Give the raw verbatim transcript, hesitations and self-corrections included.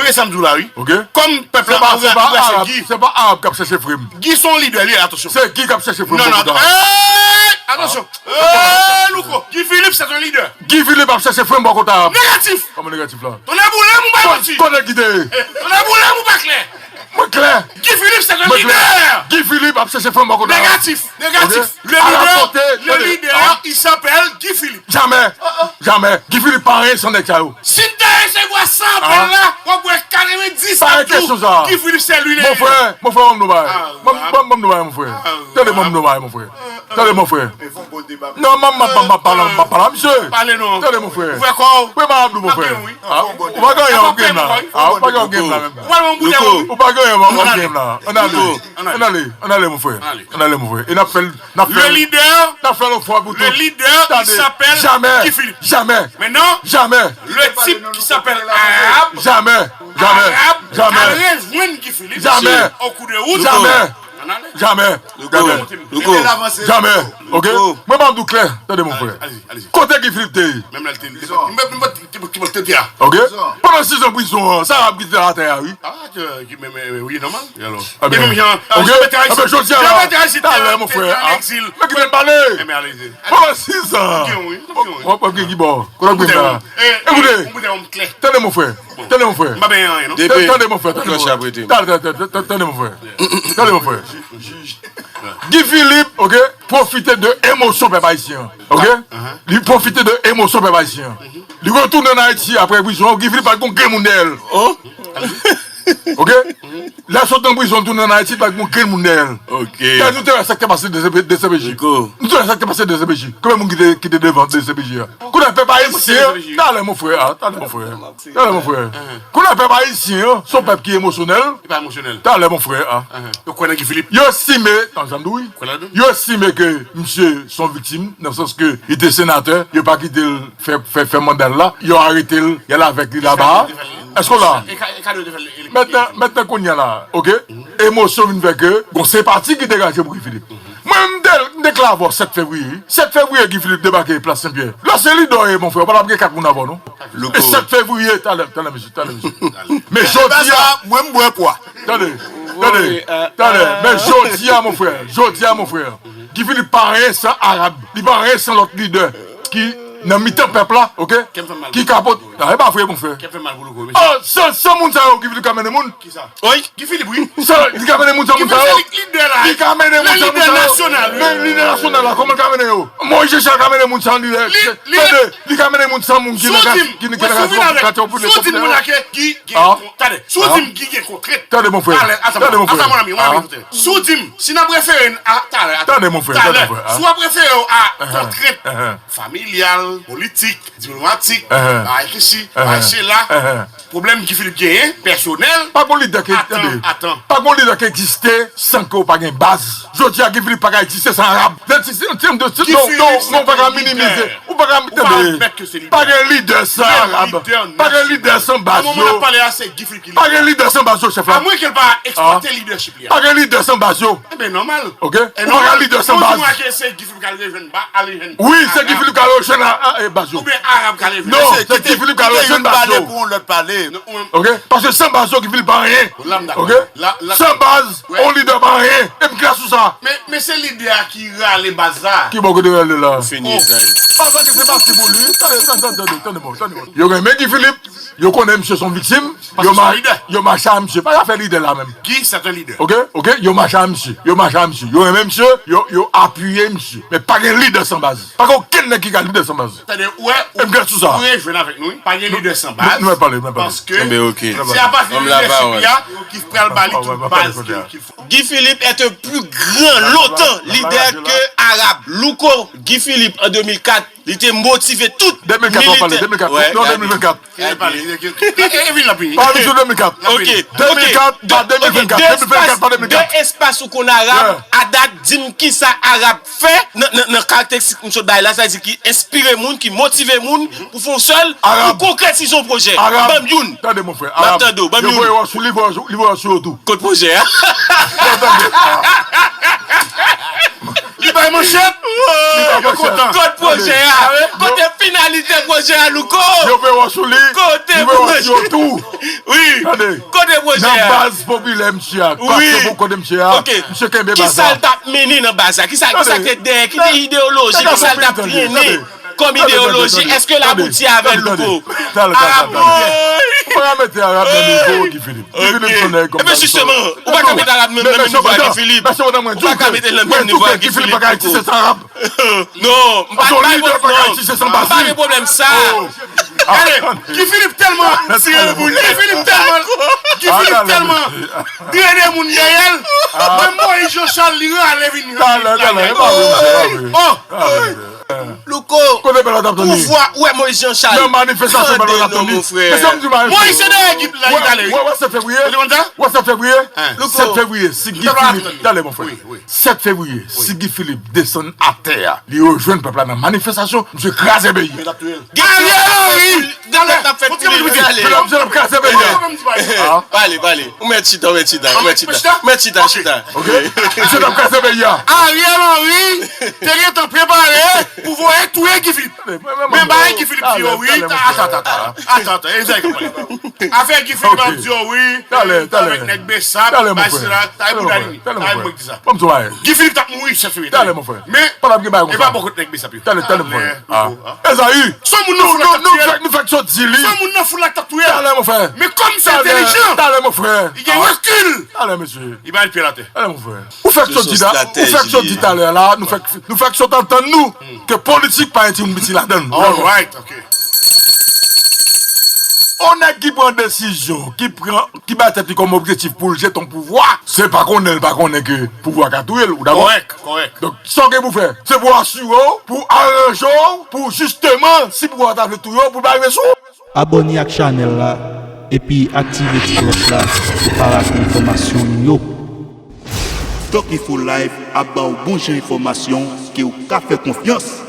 E sa m di w la, wi. Kòm pèp la ap rale pou wè se Guy. Se pa Arab k ap chèche frè m. Guy se yon lidè li ye, atansyon. Se Guy k ap chèche frè m. Non, non, atansyon. Hey, Louko, Guy Philippe se yon lidè. Guy Philippe ap chèche frè m bò kote Arab. Negatif. Kòman negatif la? Tonnè boule m, ou pa manti. Kote Guy te ye? Tonnè boule m, ou pa klè. Mwen klè. Guy Philippe se yon lidè. Guy Philippe ap chèche frè m bò kote Arab. Negatif. Negatif. Le leader, le leader, il s'appelle Guy Philippe. Jamè. Jamè. Guy Philippe pa anyen san nèg sa yo. Si n ta resevwa san apèl la, w ap wè katrevenndis ap di w Guy Philippe se li li ye. Mon frè, mon frè, ban m nou bagay. Ban m nou bagay, mon frè. Tande, ban m nou bagay, mon frè. Tande, mon frè. Non, m ap pale, m ap pale, m ap pale a misye. Tande, mon frè. Ou pa gen anyen w ap gen la. Ou pa gen anyen w ap gen la menm. Ou pa gen anyen w ap gen la. Ann ale. Ann ale, ann ale, mon frè. Ann ale, mon frè. E n ap fè l, n ap fè l. Le leader, n ap fè l yon fwa pou tout. Le leader, il s'appelle Guy Philippe. Jamè. Jamè. Maintenant, jamè. Le type qui s'appelle Arab. Jamè. Jamè. Arab, jamè. Al rejwenn Guy Philippe. Jamè. An kou de wout. Jamè. Ann ale. Jamè. Louko. Louko. Jamè. Ok? Louko. Mwen ban m di w klè. Tande, mon frè. Allez-y, allez-y. Kote Guy Philippe te ye? Menm lè l te, li te, li te, li te, li te, li te, li te, li te, li te, ok? Pandan sis an prizon an, sa Arab ki te atè a, wi. Ah, ki, ki, men, men, men, wi, nòmal. E alò? Ebyen, ok. Ebyen, jodi a la, talè, mon frè, ah, men kite m pale. Pandan sis an. W ap gen ki bò? Kote w gen la? Ekoute. Tande, mon frè. Tande, mon frè. Tande, mon frè. Tande, tande, tande, tande, mon frè. Tande, mon frè. Guy Philippe, ok, pwofite de emosyon pèp ayisyen an. Ok? Li pwofite de emosyon pèp ayisyen an. Li retounen ann Ayiti apre prizon, Guy Philippe pa t gon grenn moun dèyè l. Ok? Lè l sot nan prizon, l tounen ann Ayiti, li pa t gon grenn moun dèyè l. Tande, nou te wè sa k te pase D C P J. Nou te wè sa k te pase D C P J. Konbyen moun ki te, ki te devan D C P J a? Kounye a pèp ayisyen an, talè, mon frè, ah, talè, mon frè. Talè, mon frè. Kounye a pèp ayisyen an, se yon pèp ki emosyonèl. Li pa emosyonèl. Talè, mon frè, ah. Yo kwè nan Guy Philippe. Yo estime, non, jan m di w, wi. Yo estime ke misye se yon viktim, nan sans ke li te senatè, yo pa kite l fè, fè, fè manda l la, yo arete l, y al avèk li laba. Èske w la? Mentnan, mentnan kounye a la, ok? Emosyon vin fè ke gon senpati ki degaje pou Guy Philippe. Mwen, m te, m te klè avè w sèt fevriye, wi. Sèt fevriye, Guy Philippe debake plas Senpyè. Lè se lidè w ye, mon frè, w pa t ap gen kat moun avè w, non. E sèt fevriye, talè, talè, mesye, talè, mesye. Men jodi a, mwen, m bwè pwa. Tande, tande, tande. Men jodi a, mon frè, jodi a, mon frè, Guy Philippe pa anyen san Arab. Li pa anyen san lòt lidè ki nan mitan pèp la, ok? Ki ka pote, ah, e pa vre, mon frè. Oh, san, san moun sa yo, Guy Philippe ka mennen moun. Kisa? Wi. Guy Philippe, wi. Sa, li ka mennen moun san moun sa yo. Guy Philippe, se li k lidè la. Li ka mennen moun san moun sa yo. Le lidè nasyonal, wi. Men lidè nasyonal la, kòman l ka mennen yo? Moïse Jean Charles ka mennen moun san lidè. Li, li, tande, li ka mennen moun san moun ki nan katye, ki nan katye popilè. Si w di m moun la ke Guy gen kont, tande, si w di m Guy gen kontrent. Tande, mon frè. Tande, mon frè. Attends, mon ami, mon ami, écoutez. Si w di m, si n ap refere n a, talè, talè, si w ap refere w a kontrent familyal, politik, diplomatik, bagay ki si, bagay sela, pwoblèm Guy Philippe genyen, pèsonèl. Pa gon lidè ki, tande, pa gon lidè ki egziste san ke w pa gen baz. Jodi a, Guy Philippe pa ka egziste san Arab. Lè ti, ti, ti, ti, non, non, non, ou pa ka minimize. Ou pa ka, tande, pa gen lidè san Arab. Pa gen lidè san baz yo. Pa gen lidè san baz yo, chèf la. Amwenke l pa eksplwate lidèchip li a. Pa gen lidè san baz yo. Ebyen, nòmal. Ok? Ou pa gen lidè san baz. Wi, se Guy Philippe k al rejwenn baz yo. Non, se Guy Philippe k al rejwenn baz yo. Ok? Paske san baz yo, Guy Philippe pa anyen. Ok? San baz, yon lidè pa anyen. E m klè sou sa. Men, men se lidè a ki rale baz la. Ki bò kote rale la? Fini, guys. Paske se pati pou li. Tande, tande, tande, tande, bon, tande, bon. Yo renmen Guy Philippe. Yo konnen misye se yon viktim. Yo ma-, yo mache a misye. Pa afè lidè la menm. Guy, se yon lidè. Ok, ok, yo mache a misye. Yo mache a misye. Yo renmen misye. Yo, yo apiye misye. Men pa gen lidè san baz. Pa gen okenn nèg ki ka lidè san baz. Tande, ou wè, ou rejwenn avèk nou, wi. Pa gen lidè san baz. Nou, nou pale, nou pale. Paske se apati de lidèchip li a ki pral ba li tout baz ke, ke l fò. Guy Philippe est un plus grand, longtemps, leader que Arab. Louko, Guy Philippe, an de mil kat, li te motive tout militè. De mil kat, w ap pale, de mil kat. Non, de mil vennkat. E, e, e, e, e vin la, vin. Pa vin sou de mil kat. Ok, ok. De mil kat, pa de mil vennkat. De mil vennkat, pa de mil kat. De espas ou konn Arab, a dat, di m kisa Arab fè nan, nan, nan karakteristik m sot bay la, sa vle di ki enspire moun, ki motive moun pou fè yon sèl, pou konkretize yon pwojè. Ban m youn. Tande, mon frè. M ap tande w, ban m youn. Yo voye w sou, li voye w sou, li voye w sou yo tou. Kot pwojè a? Li bay manchèt. Yo kontan. Kot pwojè a? Kote finalite pwojè a, Louko? Yo veye sou li. Kote pwojè a? Wi. Kote pwojè a? Nan baz popilè misye a. Wi. Kote misye a? Misye kenbe baz la. Kisa l t ap mennen nan baz la? Kisa, kisa ki te dèyè? Ki te ideyoloji? Kisa l t ap trennen kòm ideyoloji? Èske l abouti avè l, Louko? Arab, non. Ou pa ka mete Arab nan nivo Guy Philippe. Guy Philippe se yon nèg kòm... Ebyen, jisteman, ou pa ka mete Arab nan menm nivo a Guy Philippe. Ou pa ka mete l nan menm nivo a Guy Philippe, Louko. Non, m pa, m pa gen pwoblèm, non. M pa gen pwoblèm sa. Gade, Guy Philippe tèlman, Guy Philippe tèlman, Guy Philippe tèlman drennen moun dèyè l. Menm Moïse Jean Charles, li rale vin. Talè, talè, e pa vre, misye, e pa vre. Oh! Louko, kote bèl la t ap tande? Pouvwa, ou wè Moïse Jean Charles. Nan manifestasyon bèl la t ap tande. Mesye, m di w bagay. Moïse se dèyè Guy la, li talè, wi. Wè, wè, sèt fevriye. Ou te konn sa? Wè, sèt fevriye. Sèt fevriye, si Guy Philippe, talè, mon frè. Sèt fevriye, si Guy Philippe desann atè a, li rejwenn pèp la nan manifestasyon, misye kraze peyi. Ariel Henry! Talè, t ap fè ti mesye t ap kraze peyi a. Pale, pale. Ou mèt chita, ou mèt chita, ou mèt chita. Ou mèt chita, chita. Ok. Misye t ap kraze peyi a. Ariel Henry te gentan prepare pou voye touye Guy Philippe. Men bagay Guy Philippe di yo, wi. Atann, atann, atann, atann, atann. Afè Guy Philippe ap di yo, wi. Avèk nèg Besap, bay sila, ta e pou Dani. Ta e pou mwen ki di sa. Guy Philippe t ap mouri sèt fevriye. Talè, mon frè. Men, pa t ap gen bagay konsa. E pa bò kot nèg Besap yo. Talè, talè, mon frè. Ezayi, se yon moun nan foul la k ap touye l. Nou fèk, nou fèk sot di li. Se yon moun nan foul la k ap touye l. Talè, mon frè. Men kòm se entèlijan, talè, mon frè, li gen rekil. Talè, mesye. Li bay pye l atè. Talè, mon frè. Ou fèk sot di la, ou fèk sot di talè la, nou fèk, nou fèk sot antann nou ke politik pa gen timoun piti ladan l. Alright, ok. On nèg ki pran desizyon, ki pran, ki bay tèt li kòm objektif pou l jete yon pouvwa, se pa konnen l pa konnen ke pouvwa ka touye l, ou dakò? Kòrèk, kòrèk. Donk, sa w gen pou fè, se pou asire w, pou aranje w, pou jisteman, si pouvwa ta vle touye w, pou l pa rive sou ou. Abòne ak chanèl la, epi aktive ti klòch la pou pa rate enfòmasyon nou yo. Doc Info Live ap ba w bon jan enfòmasyon ke w ka fè konfyans.